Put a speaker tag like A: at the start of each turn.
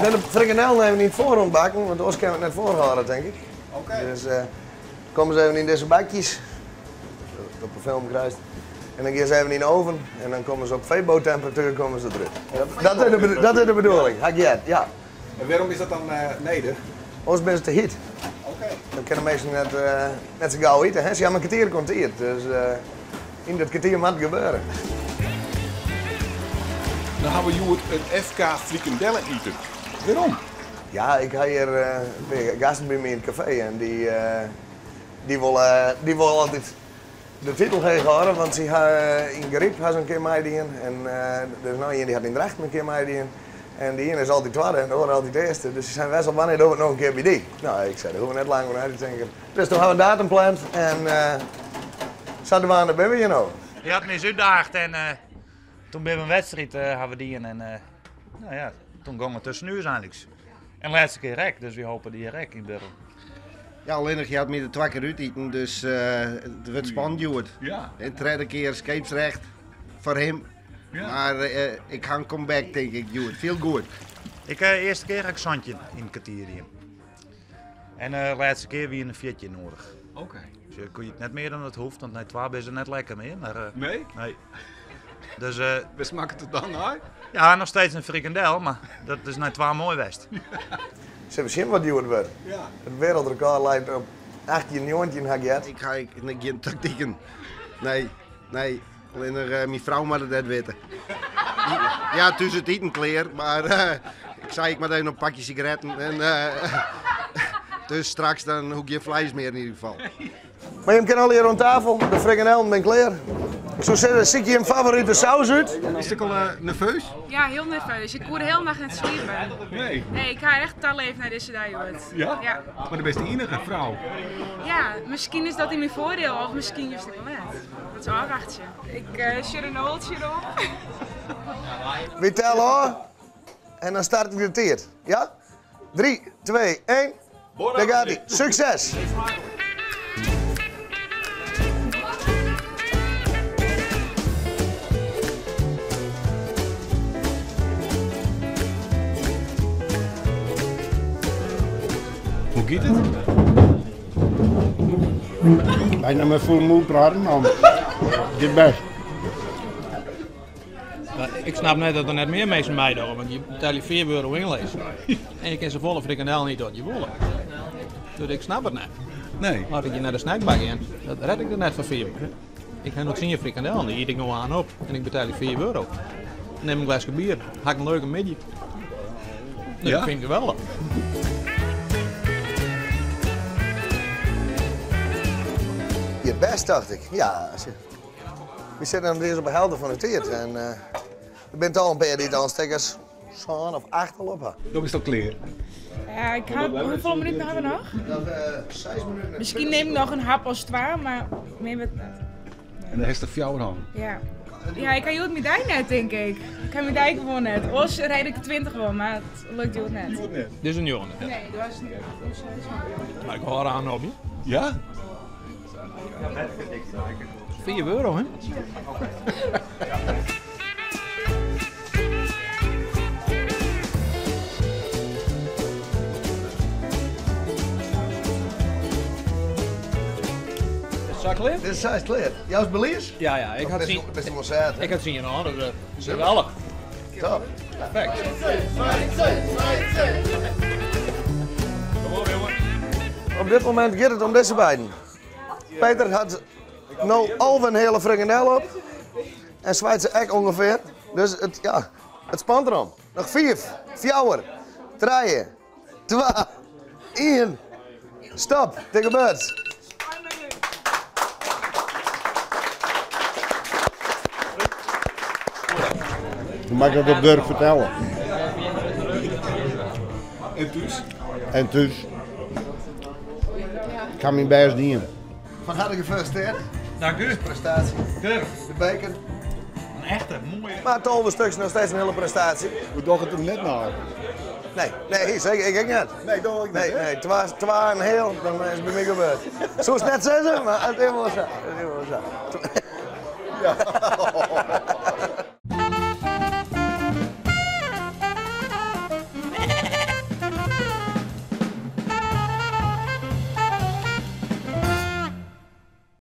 A: De frikandellen even yn it foarrûn bakken, want oars kinne we it net foarhâlde, tink ik.
B: Oké.
A: Dus komme se even yn dizze bakjes, dat op de film krijst. En dan gean se even yn de oven en dan komme se op Febo-temperatuer komme se derút. Dat, dat, is de, dat is de bedoeling, ha ik heard, ja.
B: En wêrom is dat dan nedich?
A: Oars binne se te hyt.
B: Oké.
A: Dan kinne minsken net, net sa gau ite. Hè? Se hawwe in kertier oan tiid, dus yn dat kertier moat it gebeure.
B: Dan hawwe we hjoed it FK frikandellen iten. Wêrom?
A: Ja, ik ha hjir in pear gasten by my yn it kafee en dy, dy wolle, dy wolle altyd de titel heech hâlde, want sy ha yn Garyp ha se in kear meidien en der is noch ien dy hat yn Drachten in kear meidien. En de iene is altyd twadde en de oare altyd earste. Dus sy seinen, Wessel, wannear dogge we it noch in kear by dy? No, ik sei, dêr hoege we net lang oer nei te tinken. Dus toen hawwe we in datum pland en sadwaande binne we hjir no.
C: Hy hat my eens útdaagd en toen binne we in wedstriid hawwe we dien en no ja, toen gong it tusken ús einliks. En lêste kear ek, dus wy hope dy ek yn Burgum.
D: Ja, allinnich hy hat my der twa kear útiten, dus it wurdt spannend hjoed.
B: Ja.
D: En tredde kear skeepsrecht foar him.
B: Ja.
D: Mar ik ha in comeback tink ik hjoed. Fielt goed.
C: Ik earste kear ha ik 17 yn it kertier dien. En de lêste kear wiene 14 nedich.
B: Oké.
C: Dus je koe it net mear dan it hoecht, want nei twa binne se net lekker mear. Mar,
B: Nee?
C: Nee. Dus,
B: Wêr smakket it dan nei?
C: Ja, noch steeds in frikandel, mar dat is nei twa moai west.
A: Sille we sjen wat hjoed wurdt.
B: Ja.
A: It wereldrekôr leit op 18, 19 ha ik heard.
D: Ik ha gjin taktiken. Nee, nee. Allinnich myn frou moat it net witte. Ja, thús it iten klear, mar ik sei ik moat even in pakje sigaretten. En, dus straks dan hoech ik gjin fleis mear yn ieder gefal.
A: Mar jim kinne allegear oan tafel, de frikandellen binne klear. Ik soe sizze, sykje jim favorite saus út.
B: Is it ek al nerveus?
E: Ja, hiel nerveus. Ik koe de hiele nacht net sliepe.
B: Nee?
E: Nee, ik ha echt taleefd nei dizze dei hjoed.
B: Ja?
E: Ja.
B: Mar do bist de iennige frou.
E: Ja, miskien is dat yn myn foardiel of miskien just ek wol net. Dat is ôfwachtsje. Ik sjoch der no al tsjin op.
A: Wy telle ôf en dan start ik de tiid. Ja? 3, 2, 1. Dêr gaat ie. Sukses!
B: Hoe giet it?
D: Bijna mei fûle mûle praten, mar giet bêst.
F: Ik snap net dat der net mear minsken meidogge, want je betelje 4 euro ynlis en je kinne safolle frikandellen ite as je wolle. Dus ik snap it net.
B: Nee.
F: As ik hjir nei de snackbar gean, dat red ik der net foar 4. Ik ha noch 10 frikandellen, dy yt ik no aan op en ik betelje 4 euro. Nim in gleske bier, ha ik in leuke middei. Dus
B: Ja?
F: ik fyn it geweldich.
A: Je best, dacht ik. Ja, we sitte noch earst op de helte fan de tiid. En der binne al in pear dy't al in stik as sân of acht al op ha.
B: Do bist al klear.
E: Ja, ik ha, hoefolle minuten ha we noch?
A: Noch 6 minuten.
E: Miskien nim ik noch in hap as twa, mar mear wurdt it net.
B: En dan hast der fjouwer hân.
E: Ja. Ja, ik ha hjoed myn dei net, tink ik. Ik ha myn dei gewoan net. Oars rêd ik 20 wol, mar it lukt hjoed net.
B: Hjoed net.
F: Dit is in njoggende.
E: Nee, dat was niet.
F: Mar ik hâld aan op je.
B: Ja?
F: 4 euro, hè? Is it klear?
A: Dit is sa klear. Joust belies?
F: Ja, ja. Ik had zien.
A: Bist wol sêd,
F: Ik had zien al, dus geweldig.
A: Top.
F: Perfect.
B: Kom op, jongen.
A: Op dit momint giet it om dizze beiden. Peter hat no al in hiele frikandel op. En Sweitse ek ûngefear. Dus it, ja, it spant derom. Noch 5, 4, 3, 2, 1. Stop, der gebeurt.
D: Hoe moat ik dat op wurk fertelle?
B: En thús?
D: En thús. Ik ha myn bêst dien.
A: Fan herte gefelisitearre.
F: Dank u.
A: Prestaasje.
F: Keurig.
A: De beker.
C: In echte, moaie.
A: Mar 12 stuks noch steeds in hiele prestaasje.
B: We dogge it him net nei.
A: Nee, nee, seker, ik ek net.
B: Nee, doch ik net.
A: Nee, nee, twa, twa en heal, dan is it by my gebeurd. Soest net sizze, mar it is wol sa. It is wol sa.
B: Ja.